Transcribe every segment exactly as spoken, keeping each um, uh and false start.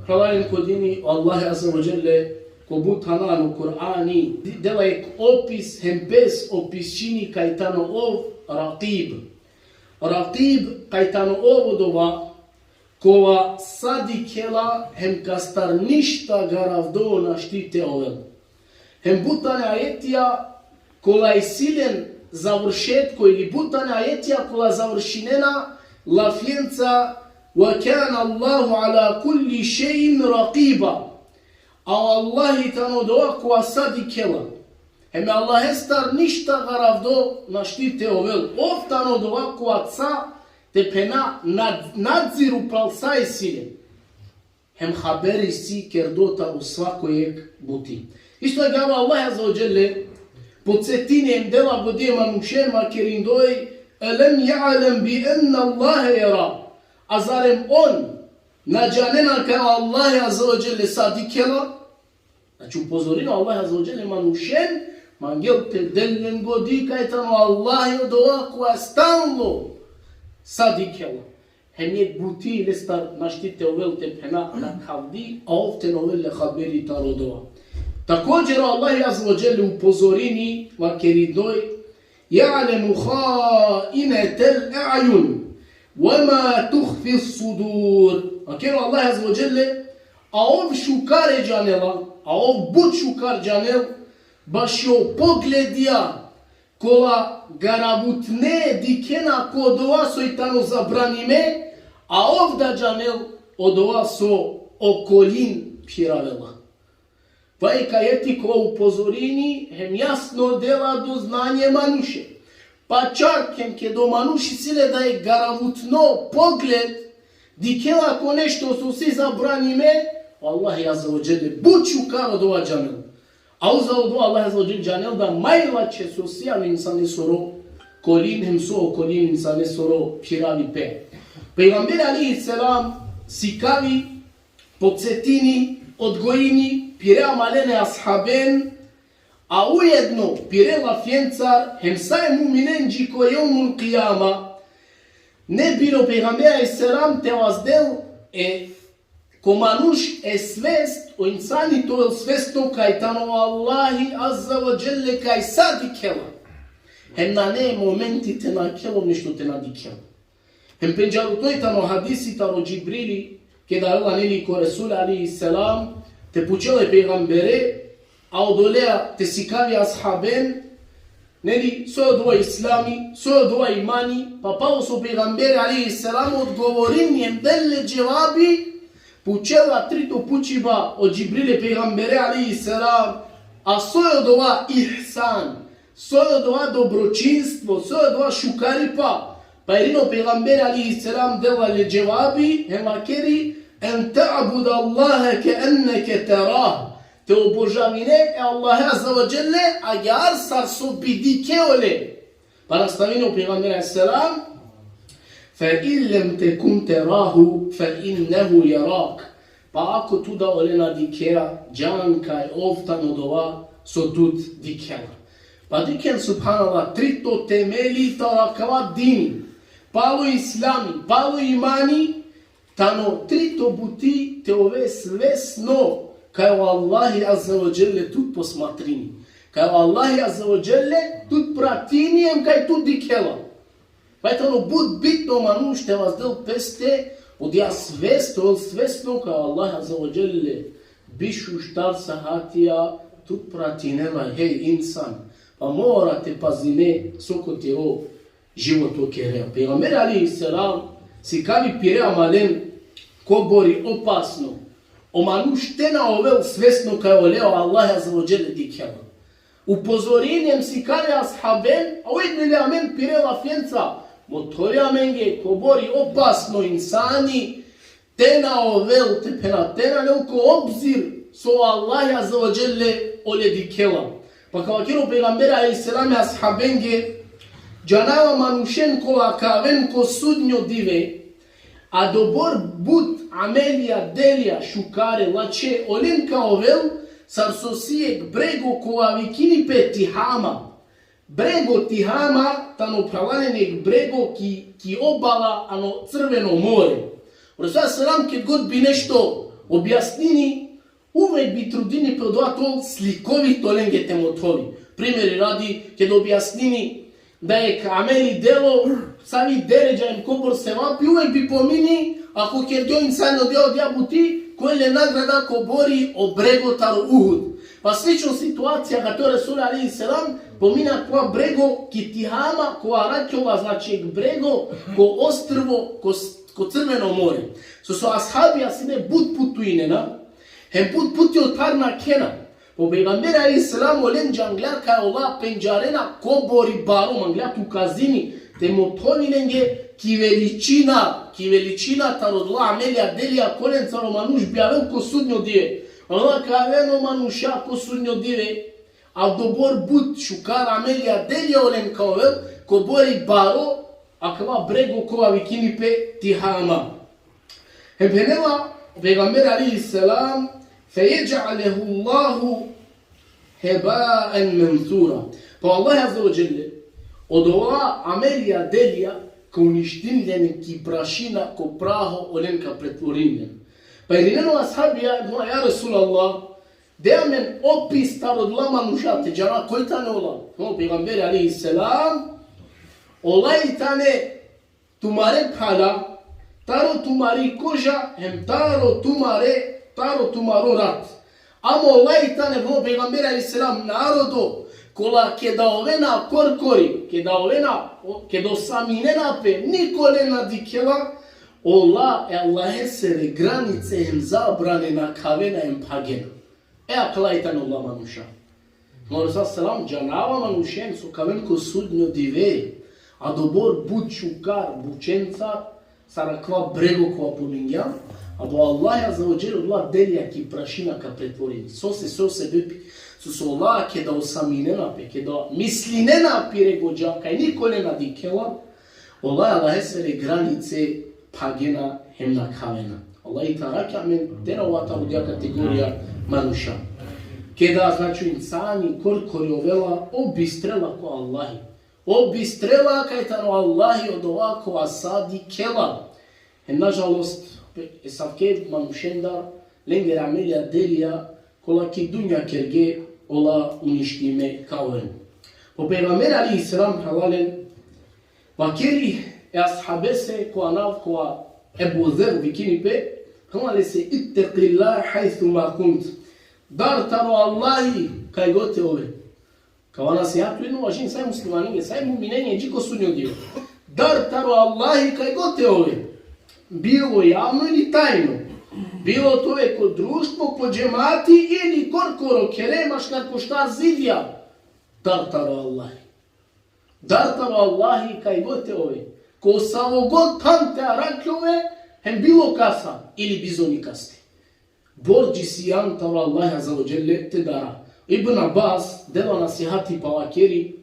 Phralalen ko dini, o Allah Azze ve Dželle, ko but thana ano Kur'ani, dela jekh opis, hem pes opisini kaj tano ov Rakib. Rakib kaj tano ov odova, kova sa dikhela, hem kastar ništa garavdo našti te ovel. Hem but tane ajetija kola isi len završetko, ili but tane ajetija kola završinena lafenca: "Ve kana Allahu ala kulli šejin rakiba." A o Allahi tano odova kova sa dikhela. Hem e Allahestar ništa garavdo našti te ovel. Ov tano odova kova sa, te phena, nad-, nadziru pral sa isi len. Hem haberi isi kerdo taro svako jekh buti. Isto agjaar o Allah Azze ve Dželle podsetini hem dela godi e manušen vakerindoj: "Elem ja'lem bi enne Allahe jera." A zarem on na džanena kaj o Allah Azze ve Dželle sa dikhela? Znači, upozorina o Allah Azze ve Dželle manušen, mangel te del len godi kaj tano o Allah odova kova stalno sa dikhela. Hem jekh buti lestar našti te ovel, te phena, na khavdi, a ov te na ovel le haberi taro odova. Također o Allah Azze ve Dželle upozorini vakerindoj: "Ja'lemu ha'inetel a'jun, ve ma tuhfi sudur." Vakerel o Allah Azze ve Dželle, a ov šukare džanela, a ov but šukar džanel, bašo pogledija kola garavutne dikhena ko odova soj tano zabranime, a ov da džanel odova so okolin phiravela. Vaj kaj ajeti kova upozorini, hem jasno dela do znanje manuše. Pa čak hem keda o manuš isi le da jekh garavutno pogled, dikhela ko nešto so si zabranime, o Allah Azze ve Dželle but šukar odova džanel. A uzalo odova Allah Azze ve Dželle džanel da maj lačhe so si ano insanesoro kolin, hem so okolin insanesoro phiravi pe. Pejgamberi alejhi selam sikavi, podsetini, odgojini pire amalen e ashaben, a ujedno pire lafencar, hem sa e mu'minen dži ko jevmul kijama. Ne bi li o pejgamberi alejhi selam te vazdel e ko manuš e svest, o insani te ovel svesno kaj tano o Allahi Azze ve Dželle kaj sa dikhela. Hem nane momenti te nakhel ov nešto te na dikhel. Hem pendžarutno i tano hadisi taro Džibrili, keda avela neli ko Resul alejhi selam, te pučel e pejgambere, a odolea te sikavi ashaben, neli, so odova islami, so odova imani, pa palo so pejgamberi alejhi selam odgovorini hem del le dževabi, pučela trito pučiba o Džibril e pejgambere alejhi selam, a so odova ihsan, so odova dobročinstvo, so odova šukaripa? Pa irini o pejgamberi alejhi selam dela le dževabi, hem vakeri: "En ta'budallaha ke'enneke terah." Te obožavine e Allahe Azze ve Dželle agjaar sar so bi dikhe ole. Pa nastavini o pejgamberi alejhi selam: "Fe in lem tekun terahu, fe innehu jerak." Pa ako tu da ole na dikhea, džan kaj ov tano odova so tut dikhela. Pa dikhen, subhanallah, trito temeli taro akava dini. Palo islami, palo imani, tano trito buti te ove svesno kaj o Allahi Azze ve Dželle tut posmatrini. Kaj o Allahi Azze ve Dželle tut pratini hem kaj tut dikhela. Pa i tano but bitno manuš te vazdel peste odija svest, te ovel svesno kaj o Allah Azze ve Dželle biš u štar sahatija tut pratinela, hej insan. Pa mora te pazine so ko tero životo kerea. Pejgamberi alejhi selam sikavi pire amalen kobor i opasno o manuš te na ovel svesno kaj ole o Allah Azze ve Dželle dikhela. Upozorini hem sikavi ashaben, a ujedno i amen pire lafenca, mothori amenge kobor i opasno insani te na ovel, te phena, te na lel ko obzir so o Allah Azze ve Dželle ole dikhela. Pa ka vakeri o pejgamberi alejhi selam e ashabenge: Džanava manušen kola ka aven ko sudnjo dive, a dobor but amelija, delija šukare, lačhe olen ka ovel, sar so si jekh brego kova vikini pe Tihama. Brego Tihama tano, phralalen, jekh brego ki, ki obala ano Crveno more. O Resul selam ked god bi nešto objasnini, uvek bi trudini pe odova te ol slikovito lenge te mothovi. Primeri radi, keda objasnini da jekh ameli delo, savi deredža hem kobor sevapi, uvek bi pomini, ako kergja o insani odija, odija buti, koj le nagrada kobor i o brego taro Uhud. Pa slično situacija, kate o Resul alejhi selam pomini akava brego ki Tihama, kova arakhjola, znači, jekh brego ko ostrvo, ko, ko Crveno more. So, so ashabija sine but putuinena, hem but puti otar nakhena. O pejgamberi alejhi selam olen džanglja kaj ola pendžarena kobor i baro, manglja te ukazini, te mothovi lenge ki veličina, ki veličina taro odola amelija, delija, kolencar o manuš bi avel ko sudnjo dive. Ola ka aven o manuša ko sudnjo dive, a dobor but šukar amelija, delija olen ka ovel, kobor i baro akava brego kova vikini pe Tihama. Hem phenela o pejgamberi alejhi selam: "Fe jedžalehu Allahu hebaen mensura." Pa Allah azze ve dželle odova amelija, delija ka uništin len ki prašina, ko praho olen ka pretvorin len. Pa irinena o ashabija, ja Resulallah, de amen opis taro odola manuša te džana koj tane ola. O pejgamberi alejhi selam: "Ola i tane tumare phala, taro tumari koža, hem taro tumare, taro tumaro rat. Ama ola i tane", o pejgamberi alejhi selam, "narodo kola keda ovena korkori, keda ovena, o, keda osaminena pe, nikole na dikhela, ola e Allahesere granice hem zabrane nakhavena hem phagena." E, akala i tane ola manuša. O Resul selam džanava manušen so ka aven ko sudnjo dive, a dobor but šukar bučenca, sar akava brego kova pomingjam, a o Allah azze ve dželle ola delija ki prašina ka pretvorini. Sose, so sebepi, so, so ola keda osaminena pe, keda mislinena pe regođa, kaj nikole na dikhela, ola e Allahesere granice phagena hem nakhavena. Allah i te arakhi amen te na ova taro odija kategorija manuša. Keda, znači, insani korkori ovela, ov bistrela ko Allahi. Ov bistrela kaj tano Allahi odova kova sa dikhela. Hem, nažalost, pe-, esavke manušendar, lengere amelija, delija, kola ki dunja kerge, ola uništime ka oven. O pejgamberi alejhi selam, phralalen, vakeri e ashabese, ko anav, kova Ebu Zer vikini pe, phenela lese: "Ittekillah hajsu ma kunt." Dar taro Allahi kaj god te ove. Kava nasihat ujedno važini sa e muslimaninge, sa e muminenge, dži ko sudnjo dive. Dar taro Allahi kaj god te ove. Bilo javno ili tajno. Bilo te ove ko društvo, ko džemati ili korkoro khere maškar ko štar zidija. Dar taro Allahi. Dar taro Allahi kaj god te ove. Ko savo god than te arakhjove, hem bilo kasa ili bizo nikaste. Borđi sian taro Allah azze ve dželle te dara. Ibn Abbas dela nasihati pa vakeri: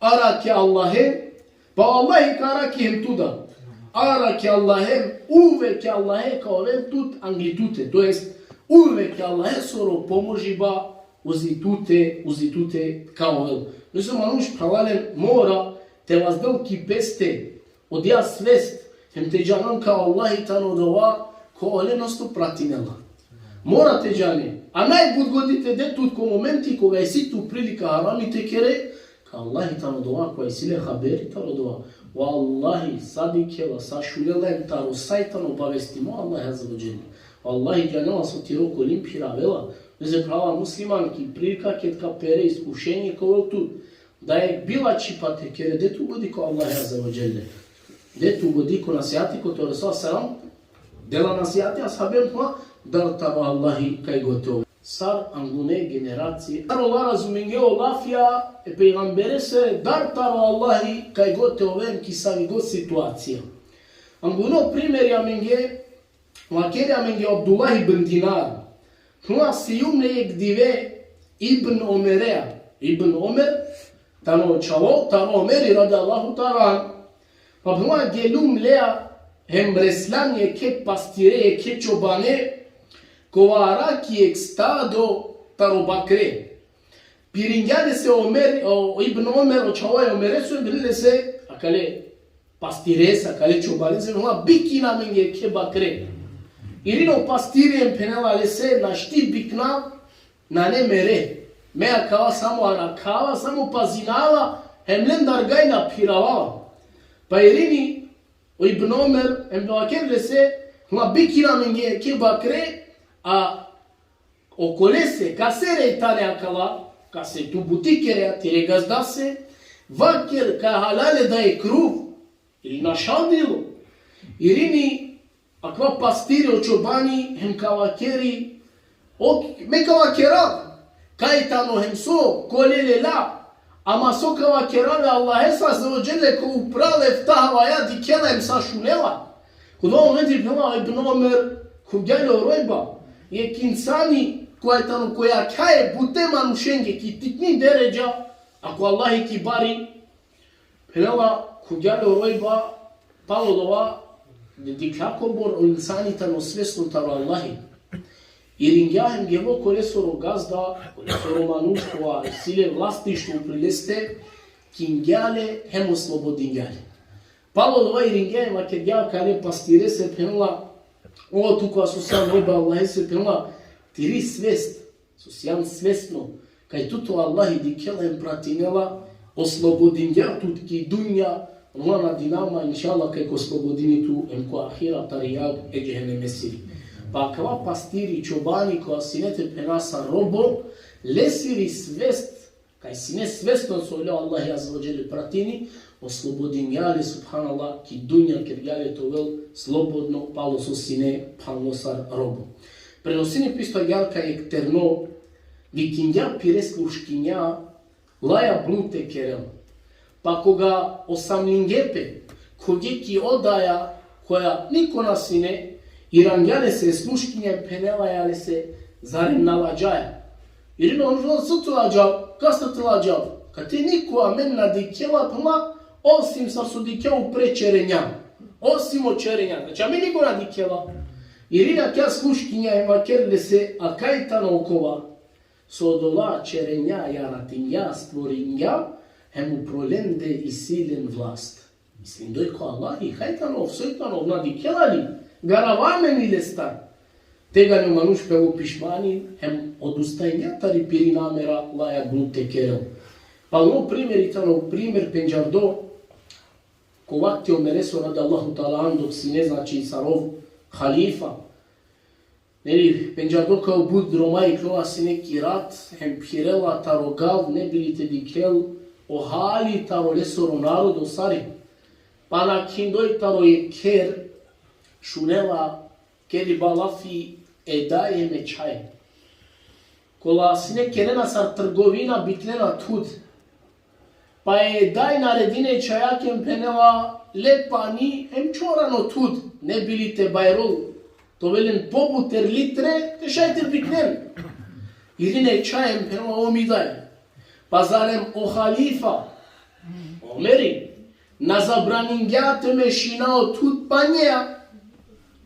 Arakhe Allahe, pa Allahi ka arakhi hem tuda. Arakhe Allahe, uvek e Allahe ka ovel tut angli tute. To jest, uvek e Allahesoro pomožiba uzi tute, uzi tute ka ovel. Znači, manuš, phralalen, mora te vazdel ki peste odija svest, hem te džanen kaj Allahi tano odova kova ole non-stop pratinela. Mora te džane, a najbut godi te de tut ko momenti koga isi tu prilika harami te kere, kaj Allahi tano odova kova isi le haberi taro odova. Vallahi, sa dikhela, sa šunela hem taro sa i tano obavestimo Allah azze ve dželle. Vallahi, džanela so tiro kolim phiravela. Veze, phrala musliman, ki prilika ked ka pere, iskušenje ka ovel tut. Da jekh bilačhipa te kere, de tu godi ko Allah azze ve dželle. De tu godi ko nasihati kote o Resul selam dela nasihati ashaben, pa dar taro Allahi kaj god te ove. Sar angune generacije, sar ola razumenge o lafija e pejgamberese, dar taro Allahi kaj god te oven ki savi god situacija. Anguno primeri amenge, vakeri amenge o Abdullah ibn Dinar. Phenela, sijum le jekh dive Ibn Omerea. Ibn Omer, tano čhavo taro Omeri radijallahu ta'ala anhu. Pa phenela, geljum leja hem reslam jekhe pastire, jekhe čobane, kova arakhi jekh stado taro bakre. Piringja lese Omer, o Ibn Omer, o čhavo e Omereso, hem phenela lese, akale pastirese, akale čobanese, phenela, bikin amenge jekhe bakre. Irini o pastiri em phenela lese: našti bikna nane mere. Me akava samo arakhava, samo pazinava, hem lendar gaj na phiravava. Pa irini o Ibn Omer em vakerel lese: Ma bikina amenge jekhe bakre, a okolese kasere tane akala, kase tu buti kerea, tire gazdase, vaker kaj halal e, da e kruv, ili našaldilo. Irini akava pastiri, o čobani, hem ka vakeri: O, me ka vakerav kaj tano hem so, kole lela, ama so ka vakerav e Allahese azze ve dželle, ko upral efta havaja, dikhela hem sa šunela. Ko dova momenti phenela Ibn Omer, khuvgja le o rojba, jekh insani kova tano, kova khaja bute manušenge ki tikni deredža, a ko Allahi ki bari, phenela, khuvgja le o rojba, palo dova, de dikhla kobor o insani tano svesno taro Allahi. Iringja hem gelo kolesoro gazda, kolesoro manuš kova isi le vlastištvo upri leste, kingja le hem oslobodingja le. Palo dova iringja hem vakergja akale pastirese, phenela: O tu kova so sian rojba Allahese, phenela, tiri svest, so sian svesno kaj tut o Allahi dikhela hem pratinela, oslobodingja tut ki dunja, ola nadinama, inšallah, kaj ka oslobodini tu hem ko ahiret tari jag e džehennemesiri. Pa akava pastiri, čobani, kova sine te phena sa robo, lesiri svest, kaj sine svesno so le o Allahi azze ve dželle pratini, oslobodingja le, subhanallah, ki dunja kergja le te ovel slobodno, palo so sine phanlo sar robo. Prenosini pi isto agjaar kaj jekh terno vikingja pire sluškinja laja blud te kerel. Pa koga osamlinge pe, khovge ki odaja koja niko na sine, irangja lese e sluškinja, phenela lese: Zarem na ladžaja? Irini: O, so te ladžav, kaste te ladžav? Kate niko amen na dikhela, phenela, osim sar so dikhea upre čerenja. Osim o čerenja. Znači, amen niko na dikhela. Irini akaja sluškinja hem vakerel lese: A kaj tano okova so odola čerenja jaratingja, stvoringja, hem upro lende isi len vlast? Mislindoj ko Allahi, kaj tano ov, soj tano ov, na dikhela li? Garava amen lestar. Tegani o manuš pelo pišmani, hem odustajngja tari piri namera laja blud te kerel. Palo primeri tano primer pendžardo, ko vakti Omereso radijallahu teala anhu, dok sine, znači, sar ov halifa. Neli, pendžardo kaj o but droma ikljola sine ki rat, hem phirela taro gav, ne bi li te dikhel o hali taro lesoro narodo sar i. Pa nakhindoj taro jekh kher, šunela keriba lafi e daj hem e čhaj. Kola sine kerena sar trgovina, biknena thud. Pa e daj naredini e čhajake hem phenela: Le pani hem čhor ano thud, ne bi li te bajrol, te ovel len pobut tari litre, te šaj te biknen. Irini e čhaj hem phenela: O mi daj, pa zarem o halifa Omeri na zabraningja te mešina o thud panjea?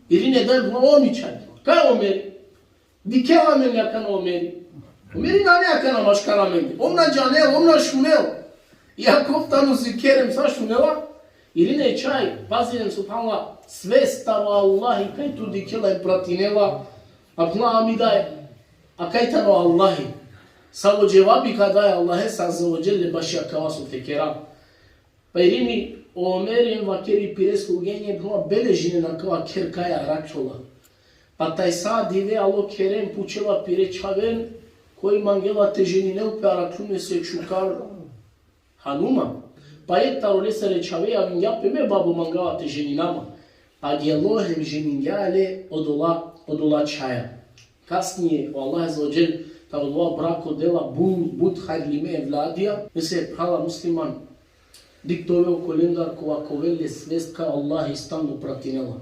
Irini e daj: O mi čhaj, kaj Omeri? Dikhela amen akana Omeri. Omeri nane akana maškar amenge. Ov na džanel, ov na šunel. Iako ov tano zikeri hem sa šunela, irini e čhaj, pazinen, subhanallah, svest taro Allahi kaj tu dikhela hem pratinela, a phenela: A mi daj, a kaj tano Allahi? Savo dževabi ka daj Allahese azze ve dželle baši akava so te kera? Pa irini o Omeri hem vakeri pire slugenđe, phenela: Beležinen akava kher kaj arakhlola. Pa tajsa dive alo khere hem pučela pire čhaven, koj mangela te ženinel pe arakhlumese šukar hanuma. Pa jekh taro lesere čhave javingja pe: Me babo, mangava te ženina ma. Pa gelo hem ženingja le odola, odola čhaja. Kasnije, o Allah azze ve dželle taro dova brako dela but, but hajrlime evladija. Nese, phrala musliman, dik te ove okolendar kova ka ovel le svest kaj Allahi stalno pratinela.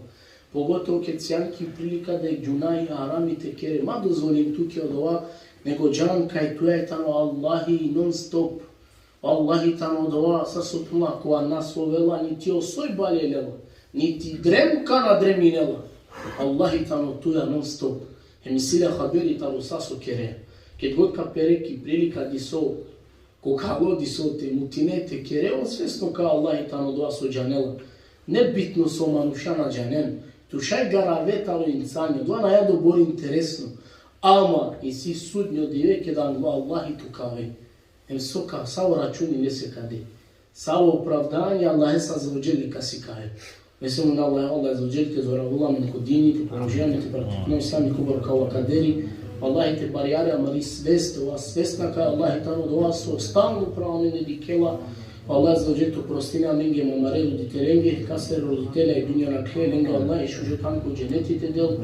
Pogotovo ked sian ki prilika da i gunahi, harami te kere, ma dozvolin tuke odova, nego džan kaj tuja tano Allahi non stop. Allahi tano odova, sar so phenela, kova na sovela, niti o soj baljelela, niti drem kana dreminela. Allahi tano tuja non stop. Hem isi le haberi taro sa so kere. Ked god ka pere ki prilika diso, ko kalo diso te mutine te kere, on svesno kaj Allahi tano odova so džanela. Nebitno so manuša na džanen. Tu šaj garave taro insani, odova naja dobor interesno. Ama isi sudnjo dive keda anglo Allahi tu ka ave. Em so ka, savo računi lese ka de. Savo opravdanje Allahese azze ve dželle ka sikave. Mesela Allah, Allah azze ve dželle te zoravol amen ko dini, te pomožini amen, te praktikujna islami ko barkala kaderi. Allahi te barjari amari svest, ova svesna kaj Allahi tano odova so stalno upro amende dikhela. Allah azze ve dželle te oprostini amenge em amare roditelenge, kasere roditelja i dunja nakhle, lenge Allah i šužo than ko dženeti te del.